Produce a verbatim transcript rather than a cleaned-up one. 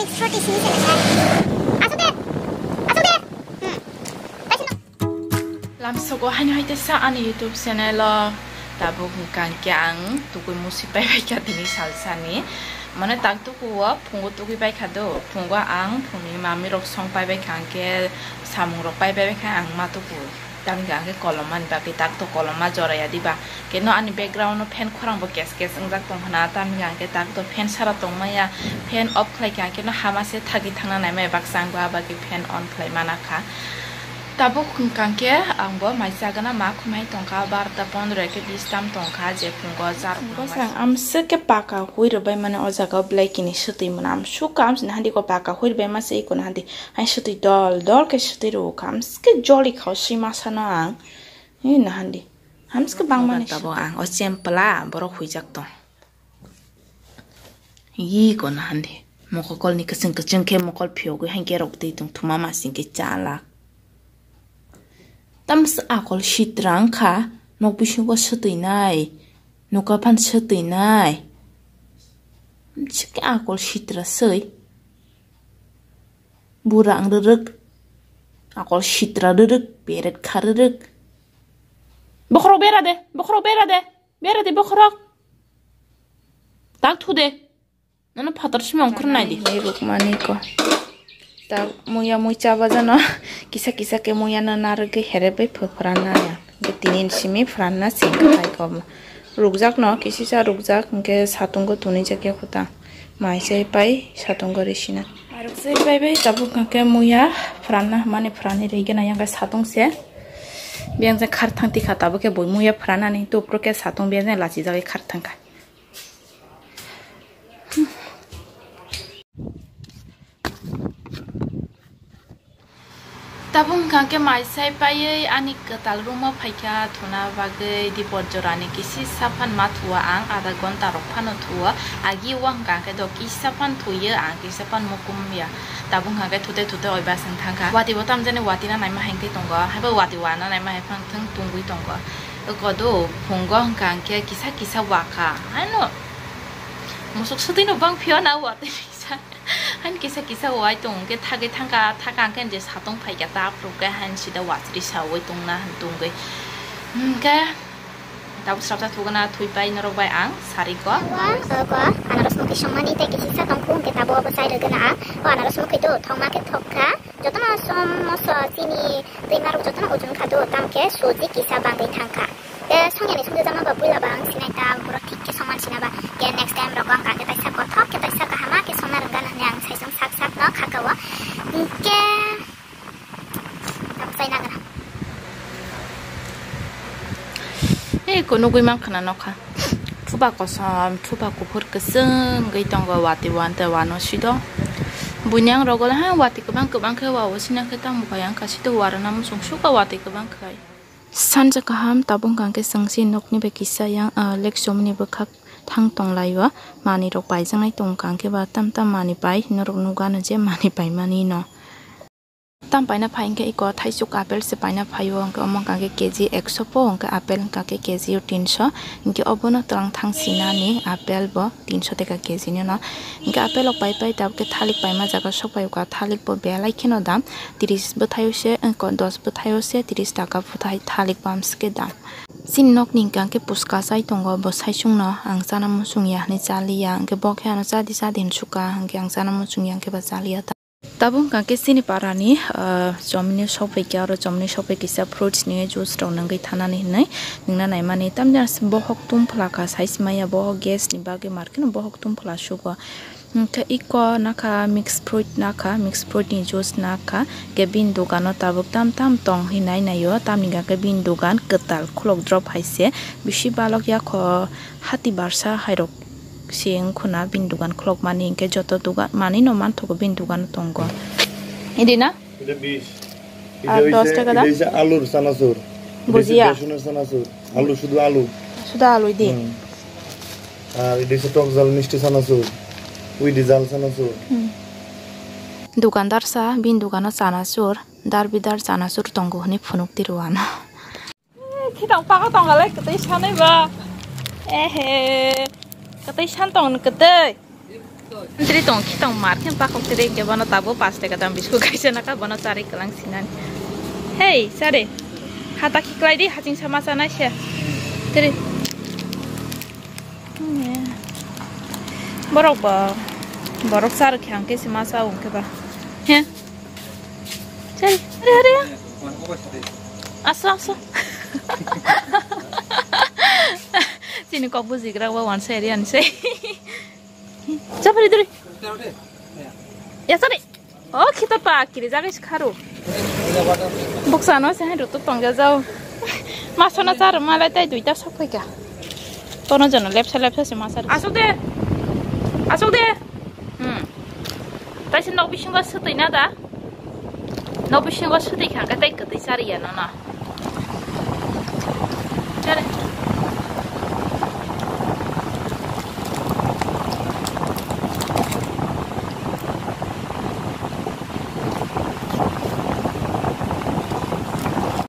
Fruity sini sini. Asuk de. Asuk de. Hmm. Lamsogo haino hai teisa ani YouTube channel o tabuk hwnkha hwnkhe ang tugui musi paibaikha tini salsani. Mane tak tukuo phungo tugui baikha do. Phungo ang phungni mamirok song paibaikha hwnkhe samungrok paibaikha ang ma tukuo. Tamni hwnkhe kolom mani bagwi tak to kolom ma jora ya diba. Keno ani background o fan khorang bo kes kes wngjak tong khna, tamni hwnkhe tak to fan sara tong maya, fan off khlai kha keno hama se thagwi thangna nai maya baksa ang bo abagwi fan on khlai mana kha. Tabuk hwnkha khe ang bo mai chagana ma khumai tong kha, barota pondro ya khe bis tam tong kha je phungo jar. Bwsang amswk khe paka hui rwbai mani o jaga o belai kini swtwi mwnam sukha amsini handi ko paka hui rwbai masa iko na handi. Hai swtwi dol dol khe swtwi rw kha, amswk khe joli kha o swi masa no ang. Hi na handi. Hamswk khe bangmani tabuk swtwi. Ang o chempla borok huijak tong. Hi ko na handi. Mokol ni kwchwng kwchwng khe mokol phiyogwi hai khe rok twi tong thuma masing khe chalak. Tamswk akol sitra wngkha, nok bisingo swtwi nai, noka phan swtwi nai. Amswk khe akol sitra swi. Bura ang rwrwk. Akol sitra rwrwk, beret kha rwrwk. Bokhorok bera de, bokhorok bera de, bera de bokhorok. Tak thu de. Nono phatar sima ongkhor nai di. Hinwi rukmani ko. Ta muya mui chaba jano. Kisa kisa khe muya no narwgwi herep bai phwrana ya. Tini simi phwrana sing khai ko. Rukjak no, kisisa rukjak, hwnkhe satungo tunui jak ya khuta. Mai se pai satungo risina. Aruk se pai bai tabuk hwnkhe muya phwranna hwnmani phwrani rigena yang khe satung se. Biyang je khar thang tikha tabuk khe bui muya phwranani tupro khe satung biyang je lachi jagwi khar thang kha. Tabuk hwnkha khe mai sai paiwi ani kwtal room o phaikha thuna bagwi dipor jorani kisi sapan ma thua ang, adha gonta rok phano thuo. Agi o hwnkha khe do kisa phan thuio ang, kisa phan mukum ya. Tabuk hwnkha khe thute thute oi bus wng thangkha. Wati bo tamjani wati na naima hai twi tongo, haibo wati wana naima hai phang thwng tungwi tongo. Oko do phungo hwnkha khe kisa kisa wakha. Haino musuk swtwi no bang phio na wati. Hain kisa kisa wai tong khe thagwi thangkha, thaka hwnkhe je satung phaikha ta aphuru khe hain sida wachri sawi tongna hwn tongwi. Hwnkhe tabuk srapsa thugana thuipai norok bai ang sariko. Tabuk, tabuk, anaros mukhi songmani tei kisisa tongkhu hwnkhe tabuk obo chai rwgwna ang. O anaros mukhi to thokma khe thokkha. Jotono som moso chini twi marok jotono ujun kha do, tamo khe suji kisa bangwi thangkha. Te songyani songjakma ba puila ba ang sinai ta, borok thik khe songman sina ba. Ke next time rogo ang kha khe taisa kothok khe taisa kahama khe songna rwngkha hwnwi ang saisong sak sak no kha ka o. Hwnkhe tamo chai nagra. Ei ko nugui mankha na nokha. Thuba kosom, thuba kuphur kwchwng wngwi tongo, wati wante wano sido. Buini ang rogo le ha wati kwbang kwbang khe wa o sina khe tamo kaya wngkha, sido warwna muchung sukha wati kwbang khai. Sanja kaham, tabuk hwnkha khe chwng se nokni bai kisa yang, ah, lake chomoni bwkhak thang tong lai o. Manwi rok paijaknai tong kha, hwnkhe ba tam tam manwi pai norok nugano je manwi paimani no. Tam paina phai hwnkhe iko thaisuk apple se paina phai o, hwnkhe omo hwnkha khe K G ekso po, hwnkhe apple hwnkha khe K G o tinso, hwnkhe obono twlang thang sinani apple bo tinso teka K G ni no. Hwnkhe apple rok pai pai tabuk khe thalik paima jaga sok pai o kha, thalik bo belai kheno dam, tris bwthai o se, iko dos bwthai o se tris taka bwthai thalik bam se khe dam. Chini nokni hwnkha khe puska chai tongo, bo saisung no ang chana muchung ya hinwi cha li ya, hwnkhe bo khe ano cha di cha di hinwi sukha, hwnkhe ang chana muchung ya, hwnkhe ba cha li ya ta. Tabuk hwnkha khe chini para ni, ah, chomni sokphai khe, aro chomni sokphai kisa fruits ni juice rok nungwi thanani hinwi nungna naimani. Tamni bohok tum phala kha, sai se maya bohok gas ni bagwi mar kheno bohok tum phala sugo. Hwnkhe iko nakha mix fruit nakha, mix fruit ni juice nakha, hwnkhe bini dogano tabuk tam tam tong hinwi nai naio, tamni hwnkhe bini dogan kwtal khulok drop hai se, bisi balok yakho hati barsa hai rok se wngkha na bini dogan khulok mani, hwnkhe joto dogan manwi no manthogo bini dogano tongo. Idi na? Ar dos taka da? Alur sanasur. Bujiya. Besuner sanasur. Alu, sudu alu. Sudu alu idi. Hmm. Ar idi se tok jal misti sanasur. Uidi jal sanasur. Hmm. Dukandar sa, bini dukano chanasur, dar bidar chanasur tongo hwnwi phunuk tiro ano. Khitang paga tong galai kwtwi sanai ba. Ehe. Kwtwi san tong kwtwi. Tiri tong khitong mar khe pakhok tiri ke bono tabo pas taka dam bisku kaisa naka bono chari kalang sinani. Hey, chari. Hata khiklai di haching sama sana se. Tiri. Borok ba. Borok char khe ang khe sima sa ung khe ba. He. Chari. Are are. Aso aso. Chini kok bujigra wa wan sai ri an sai. Chapari duri. Ya sari. O khito pa kiri jaga si kharu. Buksa no se hai rutu tongja jao. Maso na char malai tai duita sok phaika. Tono jono lepsa lepsa se masar. Asuk de. Asuk de. Hmm. Tai se nok bisingo sutui na da. Nok bisingo sutui khangka tai kwtui chari ya no na.